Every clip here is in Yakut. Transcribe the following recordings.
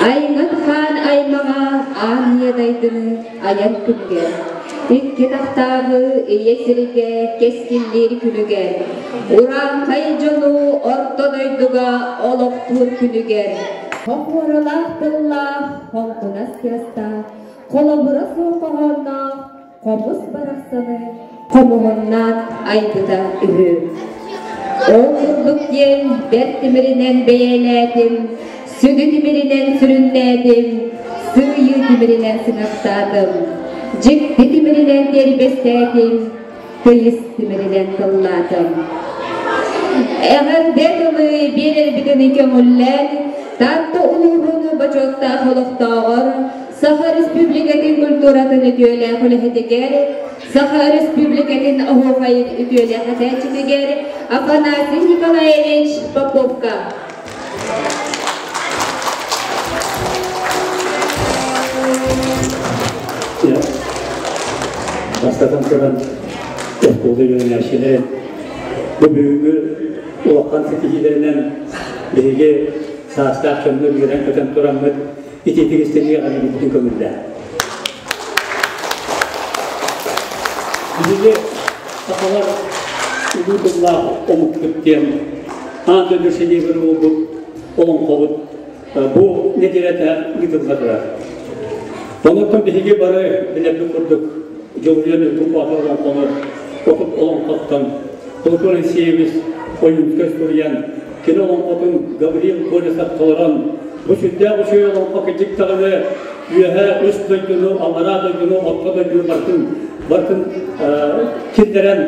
Аймах хаан аймаҕа аан ийэ дайдыны айар күнүгэр, икки тахтааҕы ийэ сиригэ кэскиллиир күнүгэр, урааҥхай дьону орто дойдуга олохтуур күнүгэр, хохуоралаах тыллаах, хоҥкунас тыастаах, холобура суох хоһоонноох хомус барахсаны хомуһуннаан айбыта үһү. Ол курдук диэн бэрт тимиринэн бэйэлээтим, сүдү тимиринэн сүрүннээтим, сыыйыы тимиринэн сыҥахтаатым, дьикти тимиринэн тиэрбэстээтим, тыйыс тимиринэн тыллаатым. Эҕэрдэ тылы биэрэрбитин көҥүллээн, Таатта улууһун бочуоттаах олохтооҕор, Саха Республикатын культуратын үтүөлээх үлэһитигэр, Саха Республикатын оһуохайын үтүөлээх этээччитигэр Афанасий Николаевич Поповка. Бастатан туран, оскуола үөрэнээччилэрин бу бүгүҥҥү улахан ситиһиилэринэн биһиги саастаах дьоҥҥо үөрэн-көтөн тураммыт итиитик истиҥник эҕэрдэлиирбитин көҥүллээ. Биһиги сахалар улуу тыллаах омукпут диэн аан дойду сэлиэбэр буолбут олоҥхобут бу нэдиэлэтэ ыытылла турар. Онон биһиги бары билэрбит курдук Дьулуруйан Ньургун Боотур олоҥхону 30 олоҥхоттон Платон Алексеевич Ойуунскай суруйан, кини олоҥхотун Гаврил Колесов толорон, бу сүрдээх үчүгэй олоҥхо кырдьык даҕаны үөһэ үс дойдуну, аллараа дойдуну, орто дойдуну барытын барытын киллэрэн,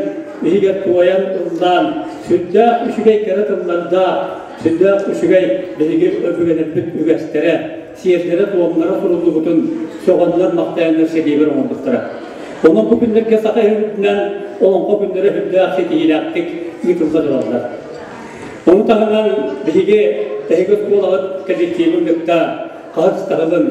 иһигэр туойан ыллаан, сүрдээх үчүгэй кэрэ тыллардаах, сүрдээх үчүгэй биһиги өбүгэлэрбит үгэстэрэ, сиэрдэрэ-туомнара суруллубутун сөҕөннөр-махтайаннар сэлиэбэр оҥорбуттара. Онон бу күннэргэ саха үрдүнэн олоҥхо күннэрэ сүрдээх ситиһиилээхтик ыытылла тураллар. Ону таһынан биһиги эһиги оскуолаҕыт коллективын кытта хаһыс таһылын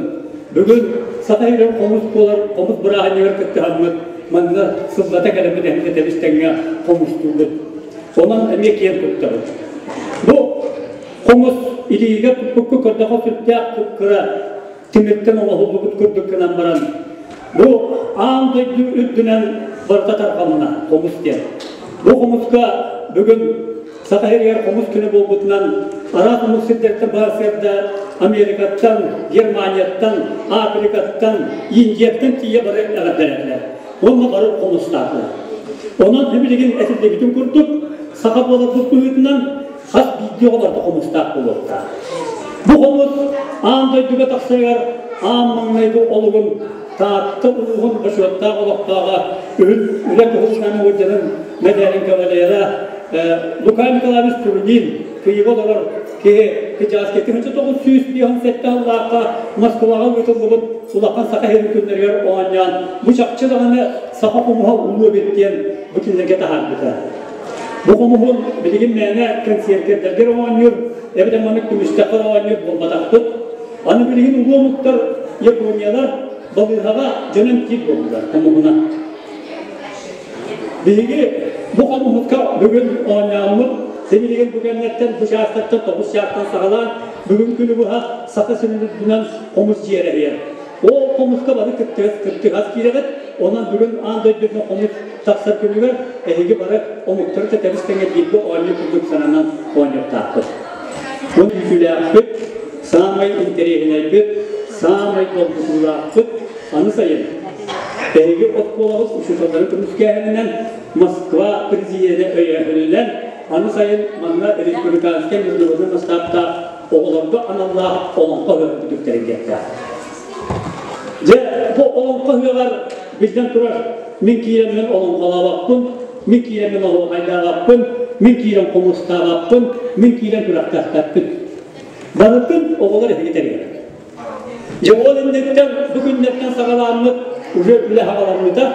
бүгүн саха сирин хомус буолар хомус бырааһынньыгар кыттыһаммыт манна сыллата кэлэммит эһиги тэбис тэҥҥэ хомустуубут. Онон эмиэ киэн туттабыт. Бу хомус илиигэ туппукка көрдөхө сүрдээх кыра тимиртэн оҥоһуллубут курдук гынан баран бу аан дойду үрдүнэн барыта тарҕанна хомус диэн. Бу хомуска бүгүн Саха сиригэр хомус күнэ буолбутунан араас омук сирдэриттэн баар Америкаттан, Германияттан, Африкаттан, Индияттан тиийэ бары эҕэрдэлэннилэр. Уонна бары хомустаатылар. Онон билигин этиллибитин курдук саха буоларбыт быһыытынан хас биирдии оҕо барыта хомустаах буолуохтаах. Бу хомус аан дойдуга тахсарыгар аан маҥнайгы олугун Таатта улууһун бочуоттаах олохтооҕо Үлэ Кыһыл Знамя орденын мэдээлин кавалера Лука Николаевич Турнин Киеве олорор киһи кыдьааска 1957 сыллаахха Москваҕа ыытыллыбыт улахан саха сирин күннэригэр оонньоон бу чахчы даҕаны саха хомуһа улуу эбит диэн бу кинилэргэ таһаарбыта. Бу хомуһун билигин мээнэ кэнсиэркэрдэргэр оонньуур, эбэтэр маннык түмүстэххэр оонньуур буолбатахпыт. Аны билигин улуу омуктар Япониялар балыыһаҕа дьон эмтиир буоллулар хомуһунан. Биһиги бу хомуһукка бүгүн оонньооммут, сибилигин бу кэмнэртэн, бу чаастартан, 9 чаастан саҕалаан, бүгүн күнү быһа Саха сирин үрдүнэн хомус дьиэрэһийэр. Ол хомуска бары кыттыгас, кыттыгас киирэҕит, онон бүгүн аан дойдуга хомус тахсар күнүгэр эһиги бары омуктары тэтэбис тэҥэ бииргэ оонньуу курдук сананан оонньуохтаахпыт. Бу күүтүүлээхпит, саамай интэриэһинэйбит, саамай долгутуулаахпыт аны сайын. Эһиги оскуолабыт учууталларын көмүскээһининэн, Москва президенэ өйөөһүнүнэн аны сайын манна республиканскай международный масштабтаах оҕолорго аналлаах олоҥхо ыһыаҕын түтүктэрин Дьэ, бу олоҥхо ыһыаҕар биллэн турар, мин киирэммин олоҥхолообоппун, мин киирэммин оһуохайдаабаппын, мин киирэн хомустаабаппын, мин киирэн күрэхтэспэппин. Барытын оҕолор эһиги тэрийэр. Дьэ, ол инниттэн бу күннэртэн саҕалааммыт уже үлэ саҕаламмыта.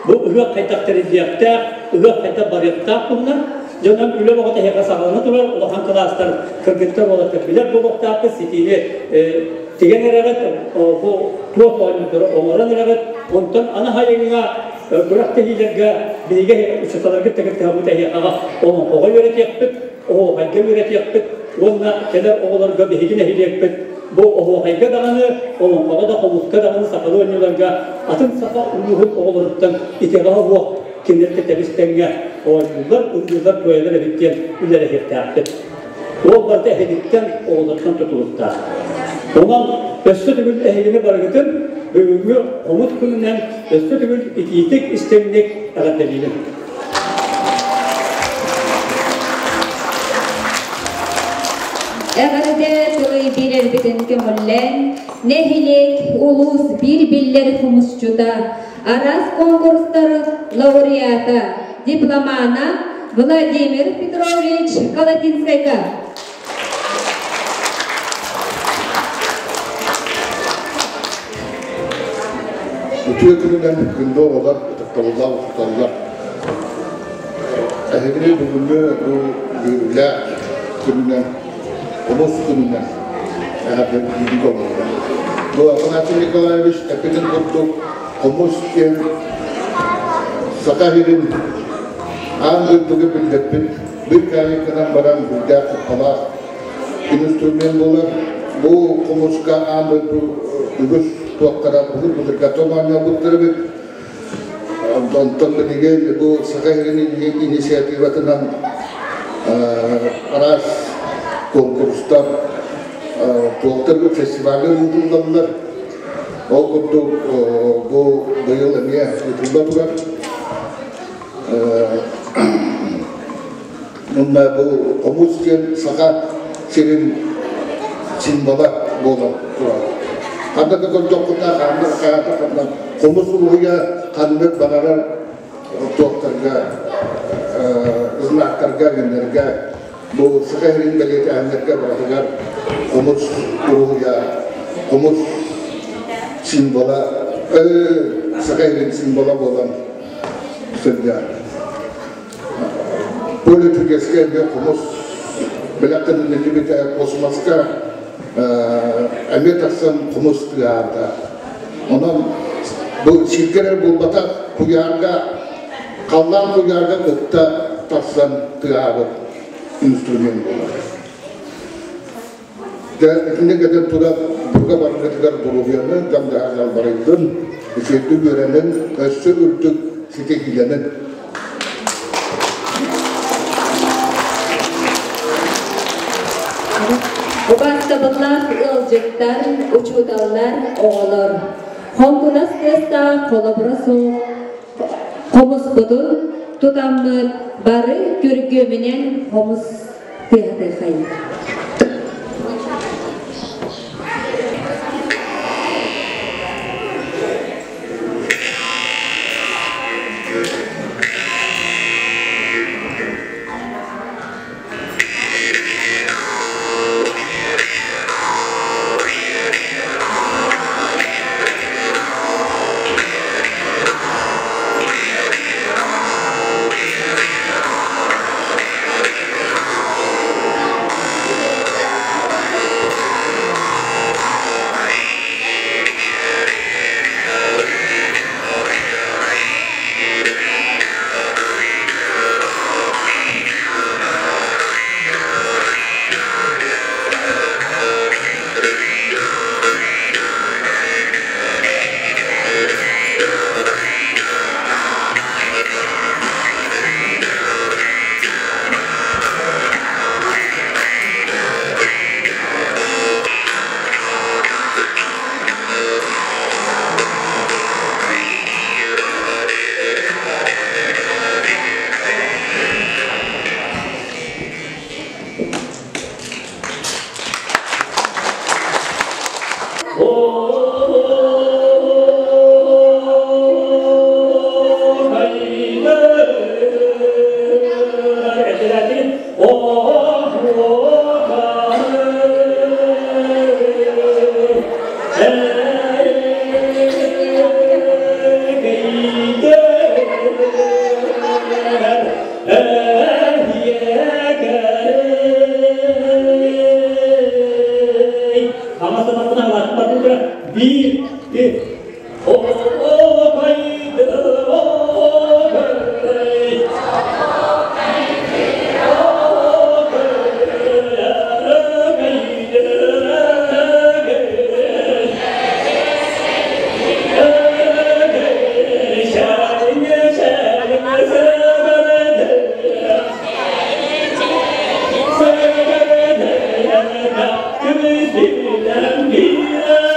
Бу ыһыах хайдах тэриллиэхтээх, ыһыах хайдах барыахтаах туһунан дьонон үлэ бөҕөтө эһиэхэ саҕалана турар, улахан кылаастар кыргыттар уолаттар билэр буолуохтаахпыт, ситиини тигэн эрэҕит, бу туох оонньуурдары оҥорон эрэҕит. Онтон аны хайыҥҥа күрэхтэһиилэргэ биһиги учууталларгыт кыттыһаммыт эһиэхэҕэ олоҥхоҕо үөрэтиэхпит, оһуохайга үөрэтиэхпит. Уонна кэлэр оҕолорго биһиги нэһилиэкпит бу оһуохайга даҕаны, олоҥхоҕо да, хомуска даҕаны сахалыы оонньууларга атын саха улууһун оҕолоруттан итэҕэһэ суох кинилэр тэбис тэҥҥэ оонньууллар, ыллыыллар, туойаллар эбит диэн үлэлэһиэхтээхпит. Ол барыта эһигиттэн, оҕолортон тутулуктаах. Онон өссө төгүл эһигини барыгытын бүгүҥҥү хомус күнүнэн өссө төгүл итиитик истиҥник эҕэрдэлиибин. Эҕэрдэ тылы биэрэрбитин көҥүллээн, нэһилиэк, улуус биир биллэр хомусчута, араас конкурстар лауреата, дипломана Владимир Петрович Колотинскайга. Үтүө күнүнэн күндү оҕолор, ытыктабыллаах учууталлар. Эһигини бүгүҥҥү бу үөрүүлээх күнүнэн, хомус күнүнэн эҕэрдэлиибит олорор. Бу Афанасий Николаевич эппитин курдук, хомус диэн Саха сирин аан дойдуга биллэрбит бир каайыкканан баран үрдээх куппалаах инструмент буолар. Бу хомуска аан дойду үгүс туохтара былыр-былыргаттан оонньообуттар эбит. Онтон билигин бу Саха сирин инициативатынан араас конкурстар, туохтар фестиваллар ыытыллаллар. Ол курдук бу быйыл эмиэ ыытылла турар. Уонна бу хомус диэн саха сирин символа буолан турар. Ханна да көрдөххүнэ, ханнык хаата ханна хомус уруһуйа ханнык баҕарар туохтарга, знактарга, гыннарга бу саха сирин бэлиэтээһиннэргэ барытыгар хомус уруһуйа, хомус символа, саха сирин символа буолан сылдьар. Поле чудеска эмиэ хомус бэлэхтэниллибитэ космоска эмиэ тахсан хомус тыаһаата. Онон бу сиргэ эрэ буолбатах, куйаарга, халлаан куйаарга кытта тахсан тыаһаабыт инструмент буолар. Дьэ, итинник этэн туран, бука барыгытыгар доруобуйаны, дьаҥдаһан далбарыйдын, үчүгэйдик үөрэнин, өссө үрдүк ситиһиилэнин. Убаастабыллаах ыалдьыттар, учууталлар, оҕолор, хоҥкунас тыастаах холобура суох хомуспутун тутаммыт бары күргүөмүнэн хомус тыаһатыахайын. Билэн билэн.